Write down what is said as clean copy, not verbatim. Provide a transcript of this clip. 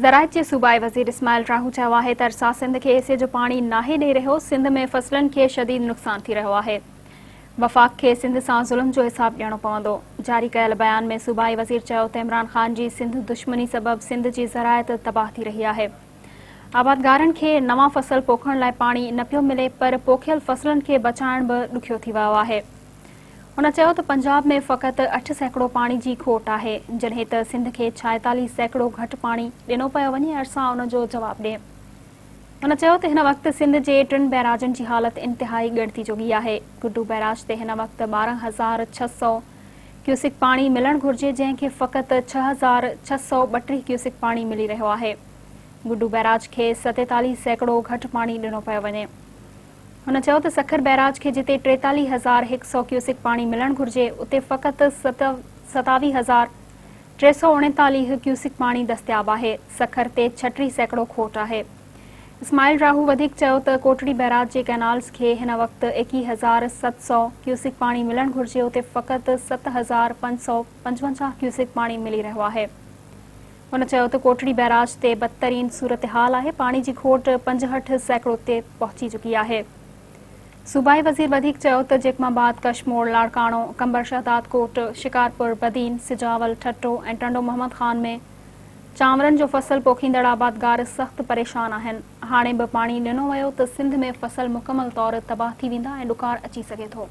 زراعت جي صوبائي وزير اسماعيل راهو چيو آهي ته ارسا سنڌ کي اي سي جو پاڻي ناهي ڏئي رهيو، سنڌ ۾ فصلن کي شديد نقصان ٿي رهيو آهي، وفاق کي سنڌ سان ظلم جو حساب ڏيڻو پوندو. جاري ڪيل بيان ۾ صوبائي وزير چيو ته عمران خان جي سنڌ دشمني سبب سنڌ جي زراعت تباهه ٿي رهي آهي، آبادگارن کي نوان فصل پوکڻ لاء پاڻي نه پيو ملي پر پوکيل فصلن کي بچائڻ به ڏکيو ٿي ويو آهي. هن چيو ته پنجاب ۾ فقط 8% پاڻي جي کوٽ آهي، جڏهن ته سنڌ کي 46% گهٽ پاڻي ڏنو پيو وڃي، ارسا ان جو جواب ڏي. هن چيو ته هن وقت سنڌ جي ٽن بئراجن جي حالت انتهائي ڳڻتي جوڳي آهي، گڊو بئراج تي هن وقت 12,600 ڪيوسڪ پاڻي ملڻ گهرجي، جنهن کي فقط 6,632 ڪيوسڪ پاڻي ملي رهيو آهي، گڊو بئراج کي 47% گهٽ پاڻي ڏنو پيو وڃي. هن چيو ته سکر بئراج کي جتي 43,100 ڪيوسڪ پاڻي ملڻ گهرجي اتي فقط 27,339 ڪيوسڪ پاڻي دستياب آهي، سکر تي 36% کوٽ آهي. اسماعيل راهو وڌيڪ چيو ته ڪوٽڙي بئراج جي ڪئنالز کي هن وقت 21,700 ڪيوسڪ پاڻي ملڻ گهرجي اتي فقط 7,555 ڪيوسڪ پاڻي ملي رهيو آهي. هن چيو ته ڪوٽڙي بئراج تي بدترين صورتحال آهي، پاڻي جي کوٽ 65% تي پهچي چڪي آهي. صوبائي وزير وڌيڪ چيو ته جيڪب آباد، ڪشمور، لاڙڪاڻو، قمبر شهدادڪوٽ، شڪارپور، بدين، سجاول، ٺٽو ۽ ٽنڊو محمد خان ۾ چانورن جو فصل پوکيندڙ آبادگار سخت پريشان آهن، هاڻي به پاڻي ڏنو ويو ته سنڌ ۾ فصل مڪمل طور تباهه ٿي ويندا ۽ ڏڪار اچي سگهي ٿو.